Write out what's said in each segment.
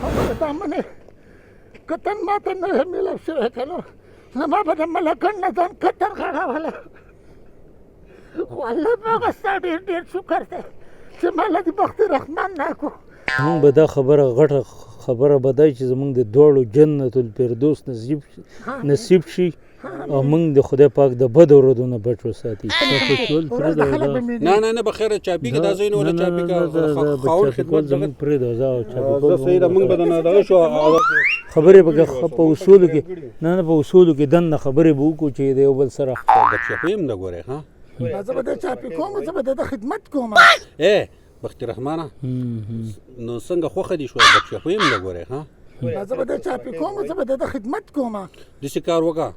او دا منې که تن ماته نه وی میلاو شوی که نه، زما به د ملکن نه ځان کتر غړولی. خو الله پاک ستا ډېر ډېر شکر دی چې ما له دې بخت رحمان راکړو. مونږ به دا خبره، غټه خبره به دا چې زمونږ د دواړو جنت الفردوس نصیب شي او مونږ د خدای پاک د بدو ورځو نه بچ وساتي. نه نه نه، بخیر چاپی کې دا ځای نه ولا چاپی کا خاون خدمت زمونږ پرېږده، ځه چاپی کول زه صحیح ده. مونږ به نه دغه شو خبرې به په اصولو کې، نه نه، په اصولو کې دننه خبرې به وکړو چې د یو بل سره ګپ شپې هم نه ګورې. ها، زه به د چاپی کوم، زه به د خدمت کوم. اے بخت رحمانه، نو څنګه خوښه دي شو؟ ګپ شپې هم نه ګورې. ها، زه به د چاپی کوم، زه به د خدمت کوم. داسې کار وکړه،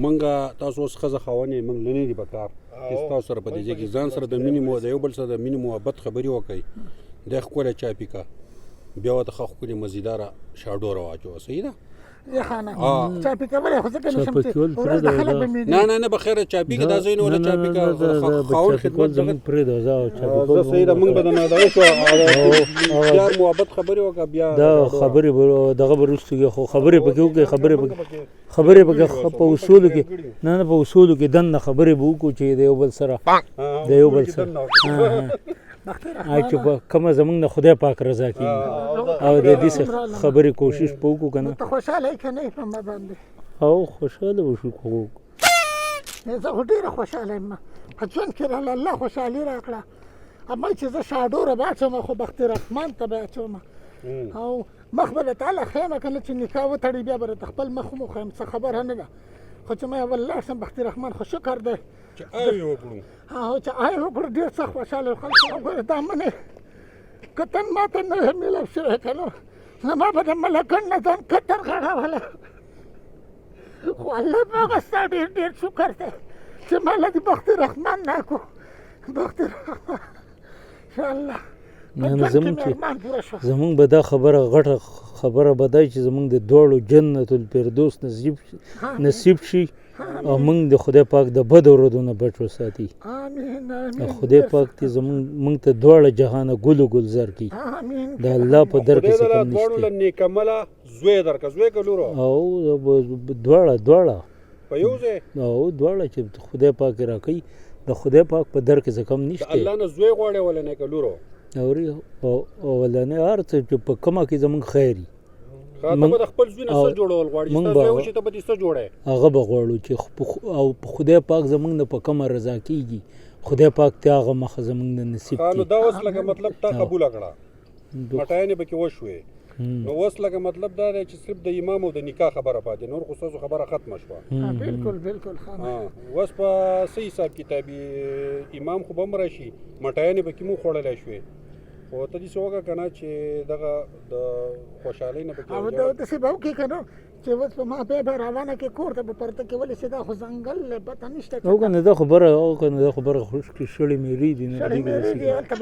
مونږه تاسو اوس ښځه خاوند یې، مونږ نه دي په کار چې تاسو سره په دې ځای کې ځان سره د مینې مو د یو بل سره د مینې محبت خبرې وکړئ. د ښکلی چای پیکه، بیا ورته ښه ښکلې مزیداره شاډوره واچوه. صحیح ده؟ خانه چاپی کولای خو ځکه نشم چې ورځ د خلک به مې نه نه نه، بخیر چاپی کې دا ځای نه ولا چاپی کا خاون خدمت زموږ پرېږده، ځه چاپی کول زه صحیح ده. مونږ به نه دغه شو، بیا محبت خبرې وکړه. بیا دا خبرې دغه به وروسته، خو خبرې پکې وکړي. خبرې پکې په اصولو کې، نه نه، په اصولو کې دننه خبرې به وکړو چې د یو بل سره چې په کومه زمونږ نه خدای پاک رضا کېږي او د دې خبرې کوشش په وکړو که نه. ته خوشحاله یې که نه په ما باندې؟ او خوشحاله وشو خو. زه خو ډېره خوشحاله یم، په ژوند کې راله الله خوشحالي راکړه. اما چې زه شاډوره به اچوم خو بخت رحمان ته به اچوم او مخ به له تعالی ښیم که نه چې نکاح وتړي، بیا به راته خپل مخ هم وښیم، څه خبره نه ده. خو چې ما اول لاړ شم بخت رحمان خو شکر دی چې آی وکړو. ها، چې آی وکړو، ډېر څه خوشحاله خلک وګوره. دا منې که تن ماته نه وی میلاو شوی که نه، زما به د ملکن نه ځان کتر غړولی. خو الله پاک ستا ډېر ډېر شکر دی چې ما له دې بخت رحمان راکړو. بخت رحمان الله. نه نه، زمونږ به دا خبره، غټه خبره به دا چې زمونږ د دواړو جنت الفردوس نصیب شي او مونږ د خدای پاک د بدو ورځو نه بچ وساتي. خدای پاک دې زمونږ مونږ ته دواړه جهانه ګل و ګلزار کړي. د الله په در کې څه کم نشته. نیکمله زوی درکه، زوی که لور؟ او دواړه، دواړه په یو ځای. او دواړه چې خدای پاک راکوي، د خدای پاک په در کې څه کم نشته. الله نه زوی غواړي ولا نه که لور؟ اوري اولنې هر څه چې په کومه کې زمونږ خیر وي. ته به د خپل زوی نه څه جوړول غواړې؟ ستا زوی وشي ته به دې څه جوړې؟ هغه به غواړو چې او خدای پاک زمونږ نه په کومه رضا کېږي، خدای پاک ته هغه مخه زمونږ نه نصیب کړي. نو دا اوس لکه مطلب تا قبوله کړه، مټاینې پکې وشوې، نو اوس لکه مطلب دا دی چې صرف د امام او د نکاح خبره پاتې، نور خو ستاسو خبره ختمه شوه. بالکل بالکل. اوس په څه حساب کتابي امام خو به هم راشي، مټاینې پکې مو خوړلی شوې، خو ته داسې وکړه که نه چې دغه د خوشحالۍ نه پکې او داسې به وکړي که نه چې اوس په ما بیا به روانه کې کور ته به پرته کې ولې چې دا خو ځنګل دی، پته نشته. او که نه دا خبره، او که نه دا خبره خشکې شړې میرې دي، نه شړې میرې دي هلته.